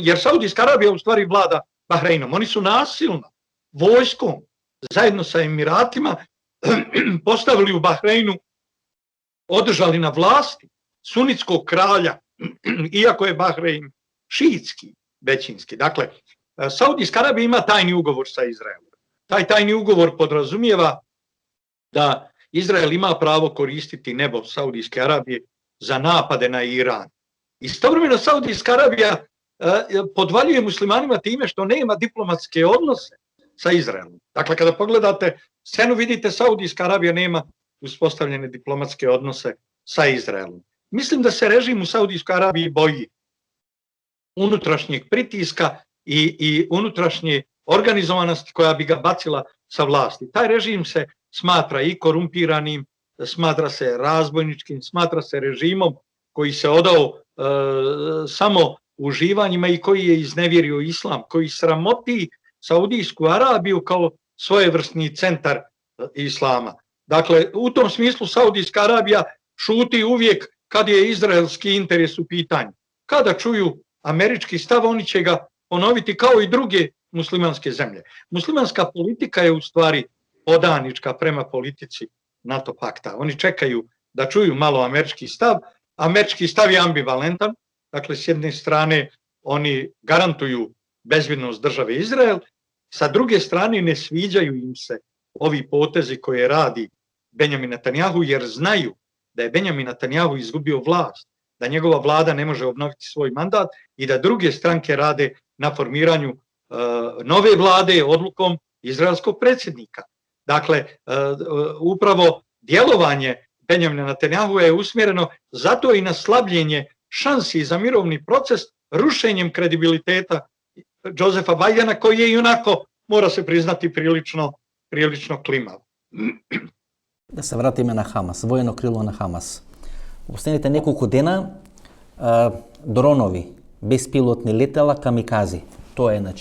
jer Saudijska Arabija u stvari vlada Bahreinom, oni su nasilno, vojskom, zajedno sa Emiratima, postavili u Bahreinu, održali na vlasti sunitskog kralja, iako je Bahrein šiitski, većinski. Dakle, Saudijska Arabija ima tajni ugovor sa Izraelom. Taj tajni ugovor podrazumijeva da Izrael ima pravo koristiti nebo Saudijske Arabije za napade na Iran. Istovremeno Saudijska Arabija podvaljuje muslimanima time što nema diplomatske odnose sa Izraelom. Dakle, kada pogledate scenu, vidite Saudijska Arabija nema uspostavljene diplomatske odnose sa Izraelom. Mislim da se režim u Saudijskoj Arabiji boji unutrašnjeg pritiska i unutrašnje organizovanosti koja bi ga bacila sa vlasti. Taj režim se smatra i korumpiranim, smatra se razbojničkim, smatra se režimom koji se odao samo uživanjima i koji je iznevjerio islam, koji sramoti Saudijsku Arabiju kao svojevrsni centar islama. Dakle, u tom smislu Saudijska Arabija šuti uvijek kad je izraelski interes u pitanju. Kada čuju američki stav, oni će ga ponoviti kao i druge muslimanske zemlje. Muslimanska politika je u stvari podanička prema politici NATO pakta. Oni čekaju da čuju malo američki stav. Američki stav je ambivalentan. Dakle, s jedne strane oni garantuju bezbjednost države Izrael, sa druge strane ne sviđaju im se ovi potezi koje radi Benjamin Netanjahu, jer znaju da je Benjamin Netanjahu izgubio vlast, da njegova vlada ne može obnoviti svoj mandat i da druge stranke rade na formiranju nove vlade odlukom izraelskog predsjednika. Dakle, upravo djelovanje Benjamina Netanjahu je usmjereno zato i na slabljenje šansi za mirovni proces rušenjem kredibiliteta Josefa Bidena, koji je i onako, mora se priznati, prilično klimav. Da se vratime na Hamas, vojno krilo na Hamas. U последните неколку дена дронови, беспилотни летала камикази. Тоа е една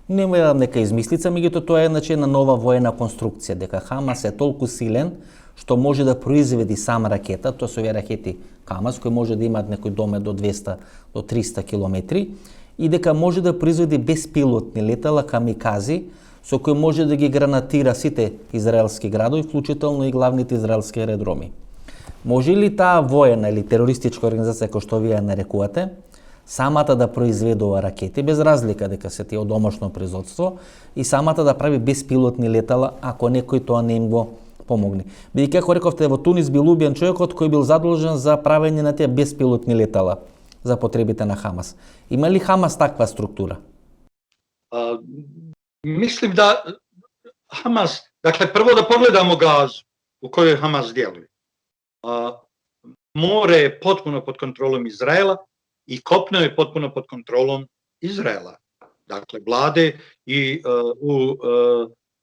нема нека измислица, меѓутоа тоа е една нова воена конструкција, дека Хамас е толку силен што може да произведи сам ракета, тоа се овие ракети Камас, кои може да имаат некој домет до 200 до 300 километри, и дека може да произведи беспилотни летала камикази, со кои може да ги гранатира сите израелски градови, вклучително и главните израелски аеродроми. Може ли таа воена или терористичка организација, кој што вие нарекувате, самата да произведува ракети, без разлика дека се тие од домашно производство, и самата да прави беспилотни летала, ако некој тоа не им го помогне? Бидејќи, како рековте, во Тунис бил убиен човекот кој бил задолжен за правење на тие беспилотни летала за потребите на Хамас. Има ли Хамас таква структура? Mislim da Hamas, dakle prvo da pogledamo Gazu u kojoj Hamas djeluje. More je potpuno pod kontrolom Izraela i kopno je potpuno pod kontrolom Izraela. Dakle, vlade i u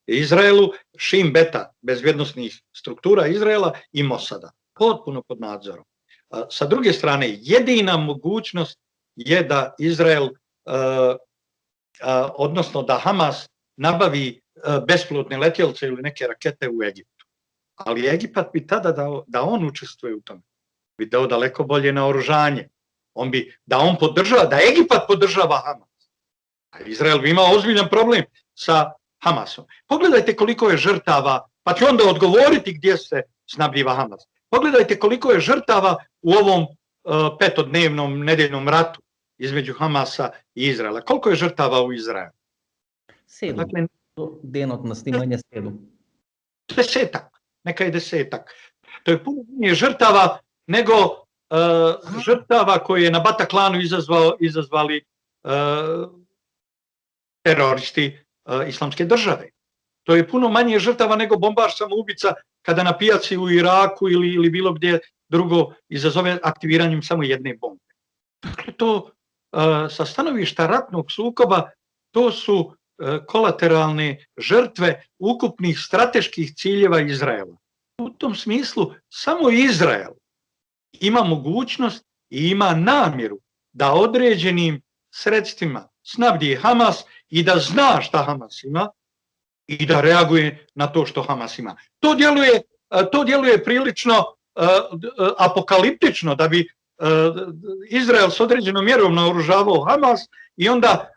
Izraelu, Shin Beta, bezbjednosnih struktura Izraela i Mosada. Potpuno pod nadzorom. Sa druge strane, jedina mogućnost je da Izrael, odnosno da Hamas nabavi bespilotne letjelce ili neke rakete u Egiptu. Ali Egipat bi tada da on učestvuje u tome, bi dao daleko bolje naoružanje. Da Egipat podržava Hamas. A Izrael bi imao ozbiljan problem sa Hamasom. Pogledajte koliko je žrtava, pa ću onda odgovoriti gdje se snabdijeva Hamas. Pogledajte koliko je žrtava u ovom petodnevnom nedeljnom ratu između Hamasa i Izraela. Koliko je žrtava u Izraelu? 7. Dakle, Денот на снимање 7. 10, neka je 10. To je puno manje žrtava nego žrtava koje je na Bataklanu izazvali teroristi Islamske države. To je puno manje žrtava nego bombaš samoubica kada na pijaci u Iraku ili bilo gdje drugo izazove aktiviranjem samo jedne bombe. Dakle, to sa stanovišta ratnog sukoba to su kolateralne žrtve ukupnih strateških ciljeva Izraela. U tom smislu samo Izrael ima mogućnost i ima namjeru da određenim sredstvima snabdije Hamas i da zna šta Hamas ima i da reaguje na to što Hamas ima. To djeluje prilično apokaliptično da bi Izrael s određenom mjerom naoružavao Hamas i onda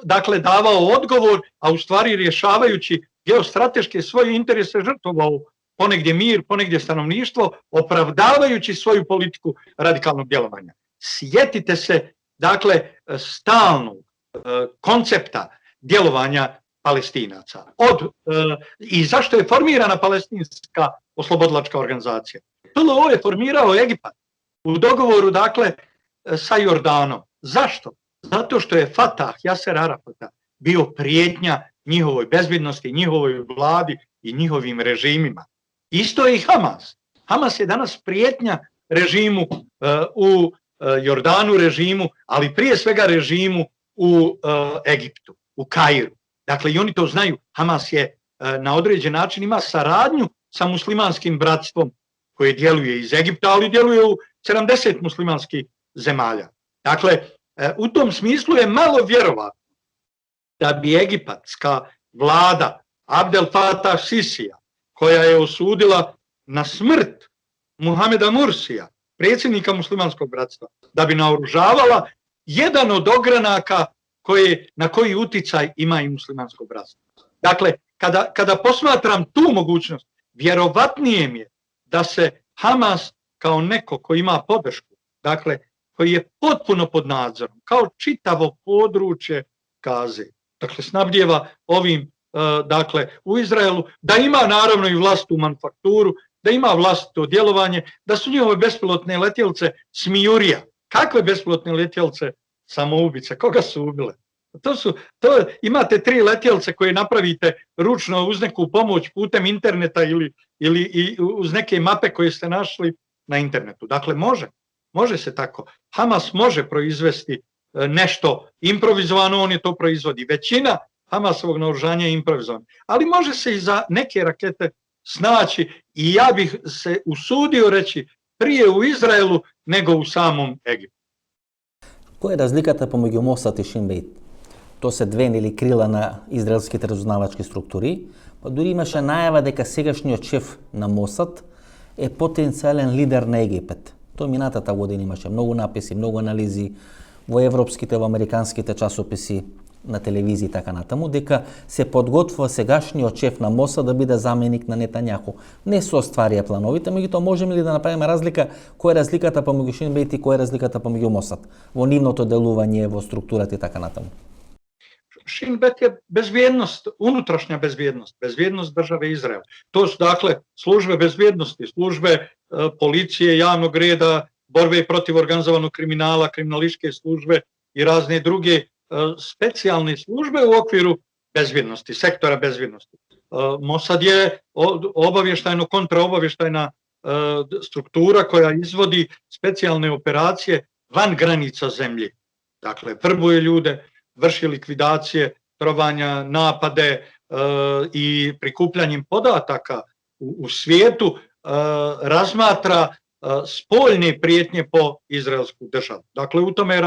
dakle davao odgovor, a u stvari rješavajući geostrateške svoje interese žrtvovao ponegdje mir, ponegdje stanovništvo, opravdavajući svoju politiku radikalnog djelovanja. Sjetite se dakle stalnog koncepta djelovanja Palestinaca. I zašto je formirana Palestinska oslobodilačka organizacija? PLO je formirao Egipat u dogovoru dakle sa Jordanom. Zašto? Zato što je Fatah, Jaser Arafata, bio prijetnja njihovoj bezbjednosti, njihovoj vladi i njihovim režimima. Isto je i Hamas. Hamas je danas prijetnja režimu u Jordanu, režimu, ali prije svega režimu u Egiptu, u Kairu. Dakle, i oni to znaju. Hamas je na određen način ima saradnju sa muslimanskim bratstvom koje djeluje iz Egipta, ali djeluje u 70 muslimanskih zemalja. Dakle, u tom smislu je malo vjerovatno da bi egipatska vlada Abdel Fattah Sisija, koja je osudila na smrt Muhameda Mursija, predsjednika muslimanskog bratstva, da bi naoružavala jedan od ogranaka na koji uticaj ima i muslimansko bratstvo. Dakle, kada posmatram tu mogućnost, vjerovatnije mi je da se Hamas kao neko ko ima podršku, dakle, koji je potpuno pod nadzorom, kao čitavo područje Gaze, dakle, snabdijeva ovim, dakle, u Izraelu, da ima naravno i vlastitu manufakturu, da ima vlastito djelovanje, da su njihove bespilotne letjelice smijurija. Kakve bespilotne letjelice samoubice? Koga su ubile? Imate 3 letjelice koje napravite ručno uz neku pomoć putem interneta ili uz neke mape koje ste našli na internetu. Dakle, može se tako. Hamas može proizvesti nešto improvizovano, on je to proizvodi. Većina Hamasovog naoružanja je improvizovano. Ali može se i za neke rakete snaći i ja bih se usudio reći prije u Izraelu nego u samom Egiptu. Која е разликата помеѓу Мосад и Шин Бейт? То се две или крила на израелските разузнавачки структури, па дури имаше најава дека сегашниот шеф на Мосад е потенцијален лидер на Египет. Тоа минатата година имаше многу написи, многу анализи во европските, во американските часописи, на телевизија и така натаму, дека се подготвува сегашниот шеф на Мосад да биде заменик на Нетањаху. Не се остварија плановите, меѓутоа можеме ли да направиме разлика, која е разликата помеѓу Шин Бейт и која е разликата помеѓу Мосад во нивното делување, во структурата и така натаму? Šin Bet je bezbjednost, unutrašnja bezbjednost države Izrael. To su dakle službe bezbjednosti, službe policije, javnog reda, borbe protiv organizovanog kriminala, kriminalističke službe i razne druge specijalne službe u okviru bezbjednosti, sektora bezbjednosti. Mosad je obavještajno kontraobavještajna struktura koja izvodi specijalne operacije van granica zemlje. Dakle, vrbuje ljude, vrši likvidacije, trovanja, napade i prikupljanjem podataka u svijetu razmatra spoljne prijetnje po izraelsku državu. Dakle, u tome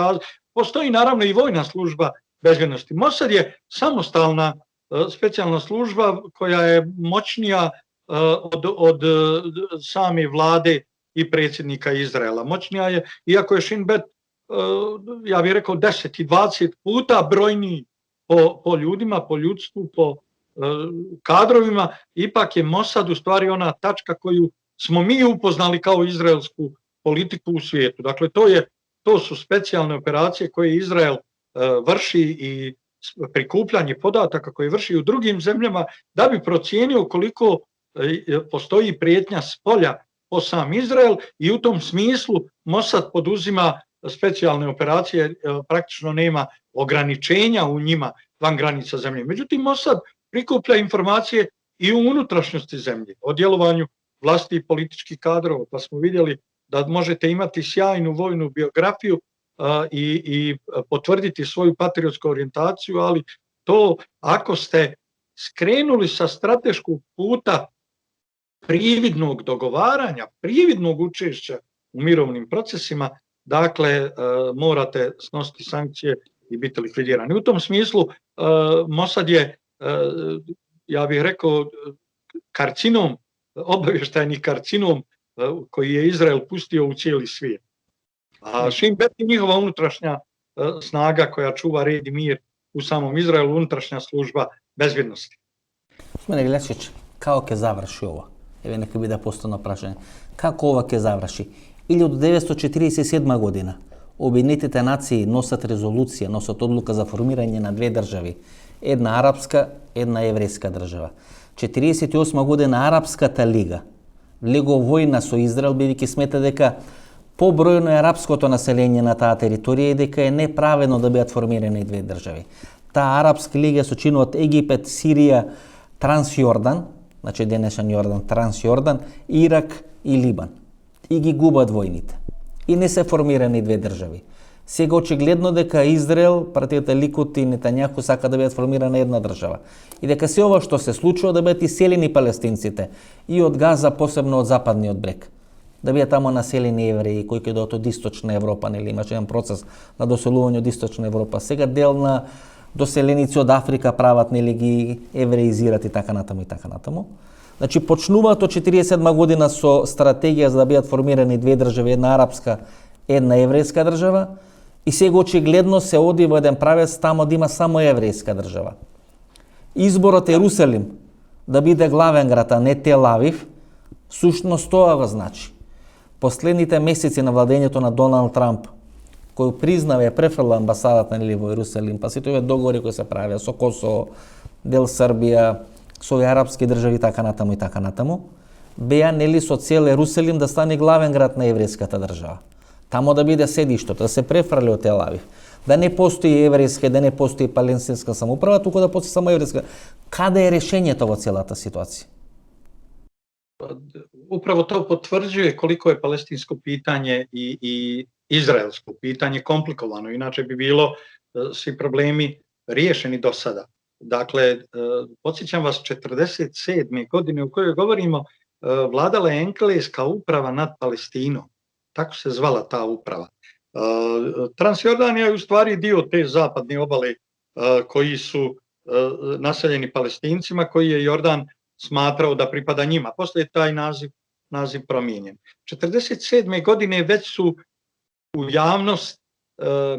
postoji naravno i vojna služba bezbjednosti. Mosad je samostalna specijalna služba koja je moćnija od same vlade i predsjednika Izraela. Moćnija je, iako je Šin Bet, ja bih rekao 10 i 20 puta brojniji po ljudima, po ljudstvu, po kadrovima, ipak je Mossad u stvari ona tačka koju smo mi upoznali kao izraelsku politiku u svijetu. Dakle, to su specijalne operacije koje Izrael vrši i prikupljanje podataka koje vrši u drugim zemljama da bi procijenio koliko postoji prijetnja s polja po sam Izrael i u tom smislu Mossad poduzima specijalne operacije, praktično nema ograničenja u njima van granica zemlje. Međutim, Mossad prikuplja informacije i u unutrašnjosti zemlje, o djelovanju vlasti i političkih kadrova, pa smo vidjeli da možete imati sjajnu vojnu biografiju i potvrditi svoju patriotsku orijentaciju, ali to ako ste skrenuli sa strateškog puta prividnog dogovaranja, prividnog učešća u mirovnim procesima, dakle, morate snositi sankcije i biti likvidirani. U tom smislu, Mossad je, ja bih rekao, karcinom, obavještajni karcinom koji je Izrael pustio u cijeli svijet. A Shin Bet je njihova unutrašnja snaga koja čuva red i mir u samom Izraelu, unutrašnja služba bezbjednosti. Gospodine Gljačić, kako ke završi ovo? Evo neka bi da postano prašanje. Kako ovo ke završi? 1947 godina Обединетите нации носат резолуција, носат одлука за формирање на две држави. Една арапска, една еврејска држава. 48 година Арапската лига влегува војна со Израел, бидејќи смета дека побројно е арапското население на таа територија и дека е неправедно да бидат формирани две држави. Таа Арапска лига се чини од Египет, Сирија, Трансјордан, значи денешен Јордан, Трансјордан, Ирак и Либан. И ги губат војните. И не се формирани две држави. Сега очигледно дека Израел, партијата Ликут и Нетањаху сака да бидат формирана една држава. И дека се ова што се случува да бидат иселени палестинците и од Газа, посебно од западниот брег. Да бидат тамо населени евреи кои ќе дојдат од Источна Европа, нели имаше еден процес на доселување од Источна Европа. Сега дел на доселеници од Африка прават, нели ги евреизират и така натаму и така натаму. Значи, почнуваат од 47 година со стратегија за да бидат формирани две држави, една арапска, една еврејска држава, и сега очигледно се оди во еден правец тамо да има само еврејска држава. Изборот Ерусалим да биде главен град, а не Тел Авив, сушност тоа го значи. Последните месеци на владењето на Доналд Трамп, кој признава и префрла амбасадата нели во Ерусалим, па сите овие договори кои се правеа со Косово, дел Србија, со арапски држави, така натаму, беа нели со цел Ерусалим да стане главен град на еврејската држава. Тамо да биде седиштото, да се префрли од Тел Авив. Да не постои еврејска, да не постои палестинска самоуправа, туку да постои само еврејска. Каде е решењето во целата ситуација? Upravo to potvrđuje koliko je palestinsko pitanje i izraelsko pitanje komplikovano, inače bi bilo svi problemi riješeni do sada. Dakle, podsjećam vas, 47. godine u kojoj govorimo, vladala je engleska uprava nad Palestinom. Tako se zvala ta uprava. Transjordanija je u stvari dio te zapadne obale koji su naseljeni Palestincima, koji je Jordan smatrao da pripada njima. Poslije je taj naziv promijenjen. 47. godine već su u javnost,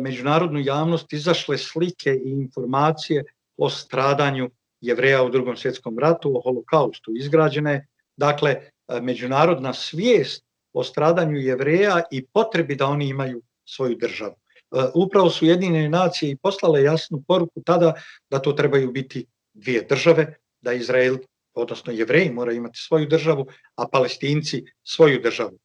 međunarodnu javnost, izašle slike i informacije o stradanju Jevreja u Drugom svjetskom ratu, o holokaustu. Izgrađena je, dakle, međunarodna svijest o stradanju Jevreja i potrebi da oni imaju svoju državu. Upravo su Ujedinjene nacije i poslale jasnu poruku tada da to trebaju biti dvije države, da Izrael, odnosno Jevreji, moraju imati svoju državu, a Palestinci svoju državu.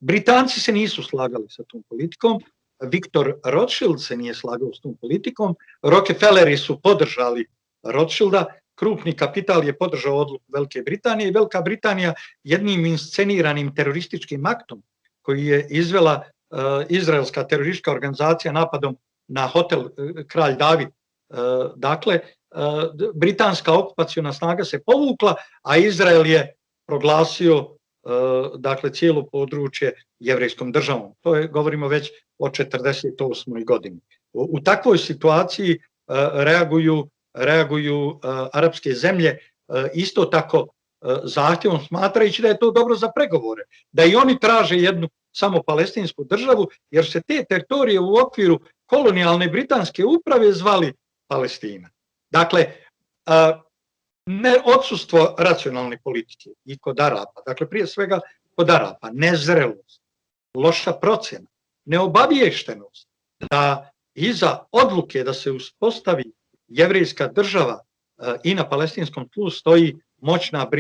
Britanci se nisu slagali sa tom politikom, Viktor Rothschild se nije slagao s tom politikom, Rockefelleri su podržali Rothschilda, krupni kapital je podržao odluku Velike Britanije i Velika Britanija jednim insceniranim terorističkim aktom koji je izvela izraelska teroristička organizacija napadom na hotel Kralj David. Dakle, britanska okupaciona snaga se povukla, a Izrael je proglasio dakle cijelo područje jevrejskom državom. To je, govorimo već o 48. godini. U takvoj situaciji reaguju arapske zemlje isto tako zahtjevom, smatrajući da je to dobro za pregovore, da i oni traže jednu samo palestinsku državu, jer se te teritorije u okviru kolonijalne britanske uprave zvali Palestina. Dakle, ne odsustvo racionalne politike i kod Arapa, dakle prije svega kod Arapa, nezrelost, loša procjena, neobaviještenost da iza odluke da se uspostavi jevrejska država i na palestinskom tlu stoji moćna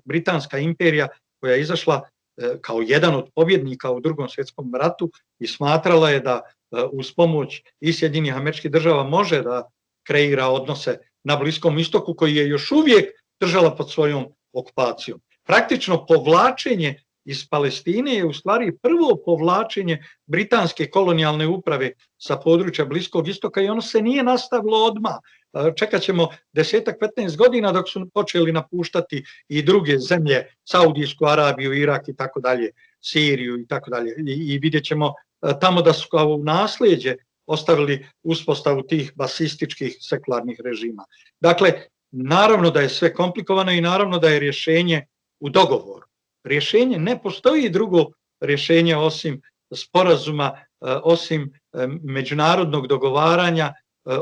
britanska imperija koja je izašla kao jedan od pobjednika u Drugom svjetskom ratu i smatrala je da uz pomoć i Sjedinjenih Američkih Država može da kreira odnose na Bliskom istoku koji je još uvijek držala pod svojom okupacijom. Praktično povlačenje iz Palestine je u stvari prvo povlačenje britanske kolonijalne uprave sa područja Bliskog istoka i ono se nije nastavilo odmah. Čekat ćemo 10-15 godina dok su počeli napuštati i druge zemlje, Saudijsku Arabiju, Irak i tako dalje, Siriju i tako dalje. I vidjet ćemo tamo da su kao nasljeđe ostavili uspostavu tih basističkih sekularnih režima. Dakle, naravno da je sve komplikovano i naravno da je rješenje u dogovoru. Rješenje, ne postoji drugo rješenje osim sporazuma, osim međunarodnog dogovaranja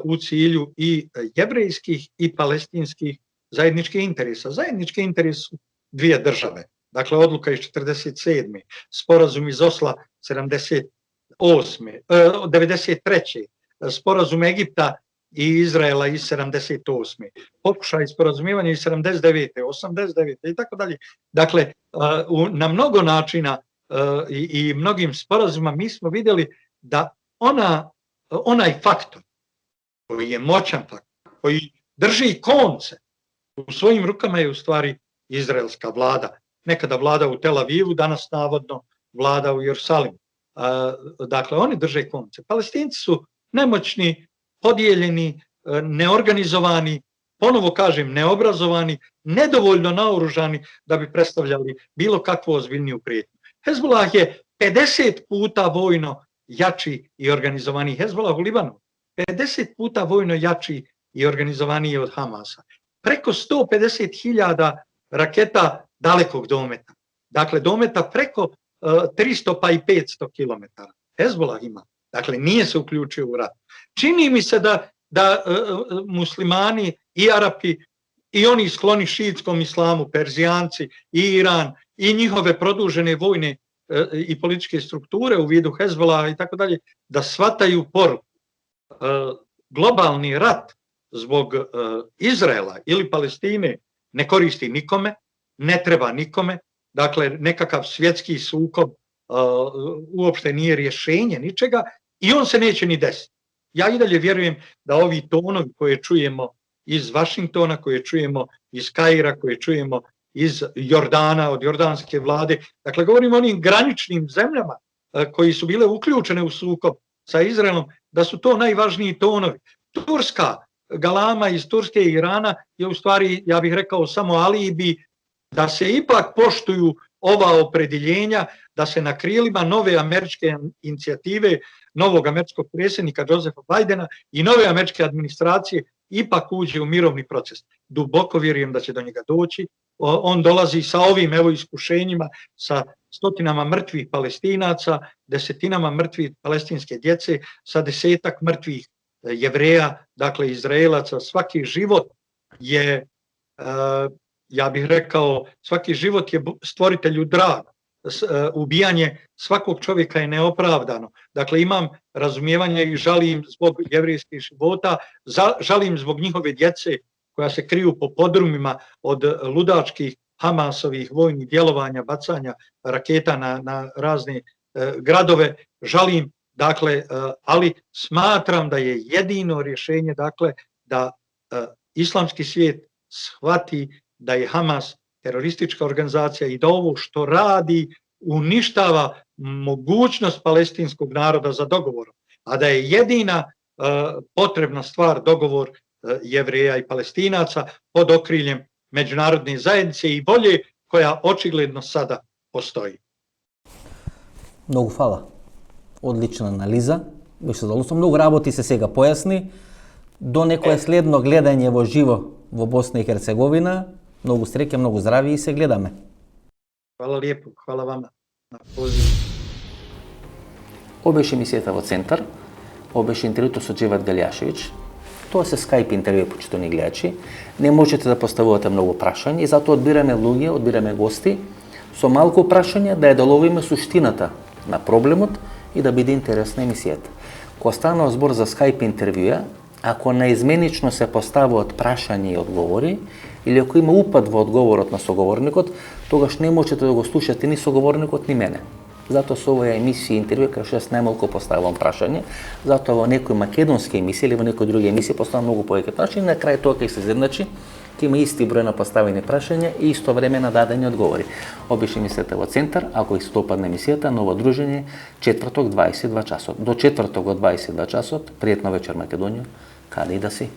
u cilju i jevrejskih i palestinskih zajedničkih interesa. Zajednički interes su dvije države. Dakle, odluka iz 47. sporazum iz Osla 93. sporazum Egipta i Izraela iz 78. pokušaj sporazumijevanja iz 79. 89. i tako dalje. Dakle, na mnogo načina i mnogim sporazumima mi smo vidjeli da onaj faktor koji je moćan faktor, koji drži konce u svojim rukama je u stvari izraelska vlada. Nekada vlada u Tel Avivu, danas navodno vlada u Jerusalimu. Dakle, oni drže konce. Palestinci su nemoćni, podijeljeni, neorganizovani, ponovo kažem neobrazovani, nedovoljno naoružani da bi predstavljali bilo kakvu ozbiljniju prijetnju. Hezbollah je 50 puta vojno jači i organizovaniji. Hezbollah u Libanu 50 puta vojno jači i organizovaniji od Hamasa. Preko 150.000 raketa dalekog dometa. Dakle, dometa preko 300 pa i 500 km. Hezbollah ima. Dakle, nije se uključio u rat. Čini mi se da muslimani i Arapi i oni skloni šiitskom islamu, Perzijanci i Iran i njihove produžene vojne i političke strukture u vidu Hezbollaha i tako dalje, da shvataju poruku. Globalni rat zbog Izraela ili Palestine ne koristi nikome, ne treba nikome. Dakle, nekakav svjetski sukob uopšte nije rješenje ničega i on se neće ni desiti. Ja i dalje vjerujem da ovi tonovi koje čujemo iz Vašingtona, koje čujemo iz Kaira, koje čujemo iz Jordana, od jordanske vlade, dakle govorimo o onim graničnim zemljama koji su bile uključene u sukob sa Izraelom, da su to najvažniji tonovi. Turska galama iz Turske i Irana je u stvari, ja bih rekao, samo alibi da se ipak poštuju ova opredjeljenja, da se na krilima nove američke inicijative, novog američkog predsjednika Josepha Bidena i nove američke administracije ipak uđe u mirovni proces. Duboko vjerujem da će do njega doći. On dolazi sa ovim iskušenjima, sa stotinama mrtvih Palestinaca, desetinama mrtvih palestinske djece, sa 10-ak mrtvih Jevreja, dakle Izraelaca. Svaki život je, ja bih rekao, svaki život je stvoritelju drag. Ubijanje svakog čovjeka je neopravdano. Dakle, imam razumijevanje i žalim zbog jevrijskih života, žalim zbog njihove djece koja se kriju po podrumima od ludačkih Hamasovih vojnih djelovanja, bacanja raketa na razne gradove. Žalim, dakle, ali smatram da je jedino rješenje, dakle, da islamski svijet shvati da je Hamas teroristička organizacija i da ovo što radi uništava mogućnost palestinskog naroda za dogovorom, a da je jedina potrebna stvar dogovor Jevreja i Palestinaca pod okriljem međunarodne zajednice i volje koja očigledno sada postoji. Много фала. Одлична анализа. Беше задоволство. Многу работи се сега појасни. До некое следно гледање во живо во Босна и Херцеговина. Mnogo sreće, mnogo zdravije i se gledame. Hvala lijepo, hvala vama na pozivu. Ovo беше емисијата во Центар, ovo беше интервјуто со Джевад Галјашевиќ. Тоа се Skype интервју, почитувани гледачи. Не можете да поставувате многу прашања и затоа одбираме луѓе, одбираме гости со малку прашања да ја доловиме суштината на проблемот и да биде интересна емисијата. Кога станува збор за Skype интервјуа, ако наизменично се поставуваат прашања и одговори, или ако има упад во одговорот на соговорникот, тогаш не можете да го слушате ни соговорникот, ни мене. Затоа со оваа емисија интервју, кај што јас најмалку поставувам прашање, затоа во некои македонски емисии или во некои други емисии поставам многу повеќе прашања и на крај тоа ќе се изедначи, ќе има исти број на поставени прашања и исто време на дадени одговори. Обично емисијата во Центар, ако истопадне емисијата, ново дружење, четврток 22 часот. До четврток од 22 часот, пријатна вечер Македонија, каде и да си.